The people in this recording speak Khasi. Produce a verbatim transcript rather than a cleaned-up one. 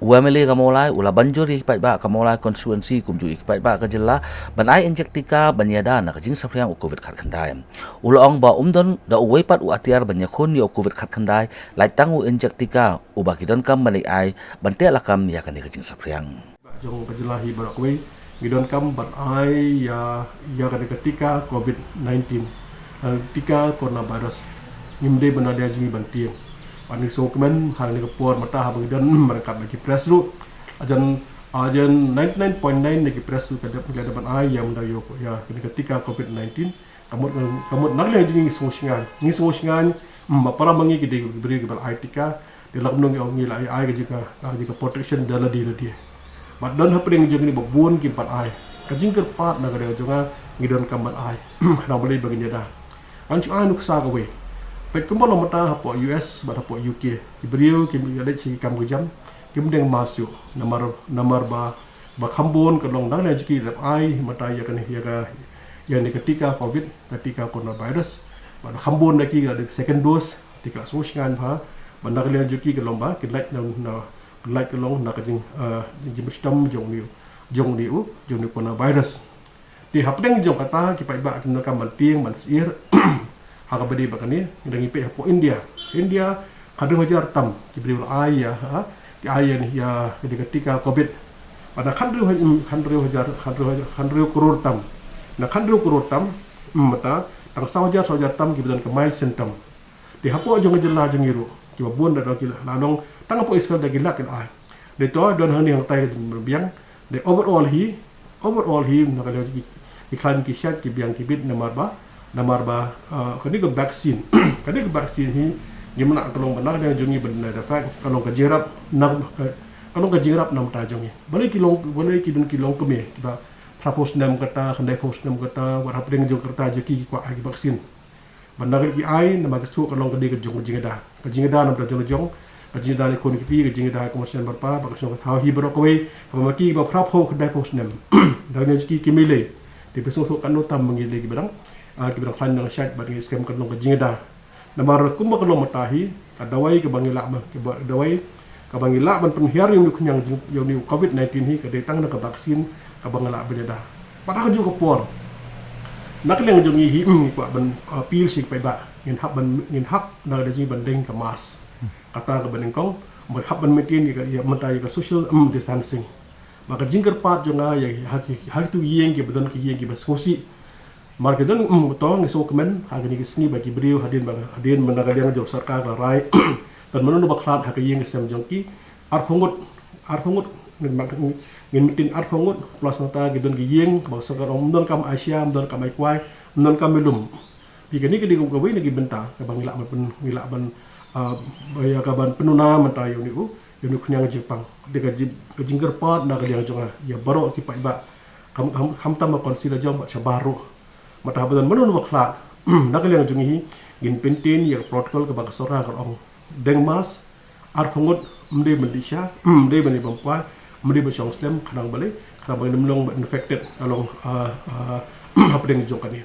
U MLA ka Mawlai u la ban jur ïa ki paidbah ka Mawlai constituency kumjuh ïa ki paidbah ka jylla ban ai injek tika ban ïada na ka jingsaphriang u Covid khatkhyndai. U la ong ba um don da uwei pat u atiar ban ïakhun ïa u Covid khatkhyndai, lait tang u injek tika uba ki donkam ban ai ban teh lakam ïa kane ka jingsaphriang. Jong ka jylla hi baroh kawei ngi donkam ban ai ïa ïa kane ka tika Covid nineteen, eh, tika coronavirus. Ngim dei ban da jingïa ban tieng. Ban ngi sngewkmen ha kane ka por mynta haba ngi don markap na ki press ruh. Ajan ajan ninety nine point nine na ki press ruh ka dep ngi da ban ai ïa mynta ïa kane ka tika Covid nineteen. Ka mut, ka mut na ka liang jong ngi ngi sngewsih ngan. Ngi sngewsih ngan, mm, ba para ma ngi ki dei ki briew kiba la ai tika. Dei la kumno ngi ong ngi la ai, ai ka jing ka, ka jing ka protection da lade lade. Bad don hapdeng jong ngi ba bun kim pat ai. Ka jingkyrpad na ka liang jong nga ngi donkam ban ai. Khnang balei ba ngin ïada. Ngan shu ai nuksa kawei. Peit kumba long mynta hapoh U S bad hapoh U K. Ki briew kim ïa leit sha ki kam ka jam. Kim deng mask shuh. Namar, namar ba ba kham bun ka long dang ne jong ki rep ai mynta ïa kane ïa ka ïa ne ka tika Covid, ka tika coronavirus. Ba kham bun da ki ka dei second dose, te ka sngewsih ngan bha ba na ka liang jong ki ka long ba ki lait na na ki lait ka long na ka jing, eh, jingmynstem jong ne jong ne u jong ne coronavirus. Te hapdeng jong kata ki paidbah ki donkam ban tieng ban syier. Ha kaba dei ba kane ngi dang ïa peit hapoh India. India, khathynriew hajar tam ki briew la ai ïa, ha, ki ai ïa ne ïa ka dei ka tika Covid. Bad na khathynriew haj-, khathynriew hajar, khathynriew hajar, khathynriew klur tam. Na khathynriew klur tam, mm, mynta tang saw hajar, saw hajar tam kiba don ka mild symptom. Te hapoh jong ka jylla jong ngi ruh kiba bun da dang ki la long tang hapoh Israel da ki la ki la ai. Dei to don hangne hangtai ka jingbiang. Dei overall hi, overall hi na ka liang jong ki, ki khlaiñ ki shait ki biang ki bit namar ba, namar ba, ah, kane ka vaccine. Kane ka vaccine hi ngim lah ka long ba na ka liang jong ngi ban na da fak ka long ka jingïarap na ka, ka long ka jingïarap na ka bynta jong ngi. Balei ki long, balei ki don ki longkmie kiba phra phew snem kata, khyndai phew snem kata, wat hapdeng jong kata jong ki ki kwah ai ki vaccine. Ba na ka liang ki ai namar ka shu ka long ka dei ka jong ka jingïada. Ka jingïada na ka bynta jong ka jong, ka jingïada ne khun kti, ka jingïada ka masian barpa, ba ka shu ka thaw hi baroh kawei, kaba ma ki ba phra phew khyndai phew snem. Da ka liang jong ki ki mei lei. Te phi sngewthuh katno tam ma ngi lei kiba dang, ah, kiba dang khlaiñ dang shait bad ngi skhem ka long ka jingïada. Namar kumba ka long mynta hi, ka dawai kaba ngi lah ban, kaba dawai kaba ngi lah ban pynhiar ïa une u khñiang jong, ïa une u Covid nineteen hi ka dei tang na ka vaccine kaba ngi lah ban ïada. Bad ha kajuh ka por na ka liang jong ngi hi, mm, ngi kwah ban, uh, appeal sha ki paidbah ngin hap ban, ngin hap na ka liang jong ngi ban deng ka mask. Kata kaba nyngkong, ban hap ban maintain ïa ka, ïa mynta ïa ka social, mm, distancing. Ba ka jingkyrpad jong nga ïa ha ki, ha kitu ki ïing kiba don ki ïing kiba sngewsih. Mar ki don, mm, to ngi sngewkmen ha kine ki sngi ba ki briew hadien ba, hadien ba na ka liang jong sorkar ka la rai. Don mano mano ba khlad ha ka ïing ka sem jong ki. Arphew ngut, arphew ngut ngin mak, ngin, ngin maintain arphew ngut plus nangta ki don ki ïing ba sorkar ong ym don kam ai sha, ym don kam ai kwai, ym don kam ai lum. Phi, kane ka dei kawei na ki bynta kaba ngi lah ban pyn, ngi lah ban, ah, ïa ka ban pynuna mynta ïa une u, ïa une u khñiang jingpang. Dei ka jing, ka jingkyrpad na ka liang jong nga ïa baroh ki paidbah. Kham, kham, khamtam ha council la jong bad shabar ruh. Mynta haba don mano mano ba khlad na ka liang jong ngi hi, ngin pyntieng ïa ka protocol kaba ka sorkar ka ong. Deng mask, arphew ngut, ym dei ban dih sha, ym dei ban ïa bam kwai, ym dei ban shong slem, khnang balei, khnang ba ngin ym long infected, ka long, ah, ah, hapdeng jong kane.